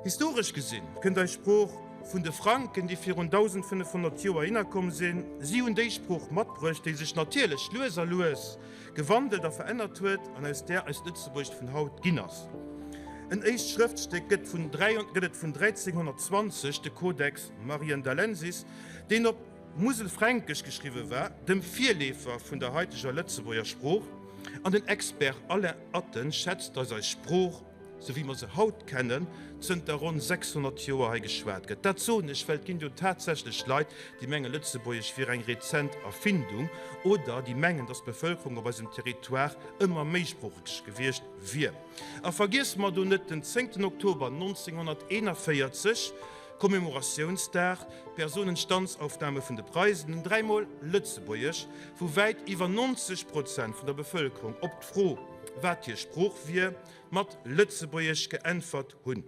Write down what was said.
Historesch gesinn kënnt eis Sprooch vun de Franken, déi virun 1.500 Joer heihinner komm sinn. Si hunn déi Sprooch matbruecht, déi sech natierlech lues a lues gewandelt a verännert huet an aus där eist Lëtzebuergescht vun haut ginn ass. En éischt Schrëftstéck gëtt vun gëtt et vun 1320, de Codex Mariendalensis, deen op Muselfränkesch geschriwwe war, dem Virleefer vun der haiteger Lëtzebuerger Sprooch. An den Expert Alain Atten schätzt, datt eis Sprooch, sou wéi mer se haut kennen, zënter ronn 600 Joer hei geschwat gëtt. Dat soen ech, well et ginn jo tatsächlech Leit, déi mengen, Lëtzebuergesch wier eng rezent Erfindung oder déi mengen, datt d'Bevëlkerung op eisem Territoire ëmmer méisproocheg gewiescht wier. A vergiesse mer do net den zéngten Oktober 1941, Commemoratiounsdag, d'Personenstandsaufnahme vun de Preisen, den dräimol Lëtzebuergesch, wou wäit iwwer 90 Prozent vun der Bevëlkerung op d'Fro, wat hir Sprooch wier, mat Lëtzebuergesch geäntwert hunn.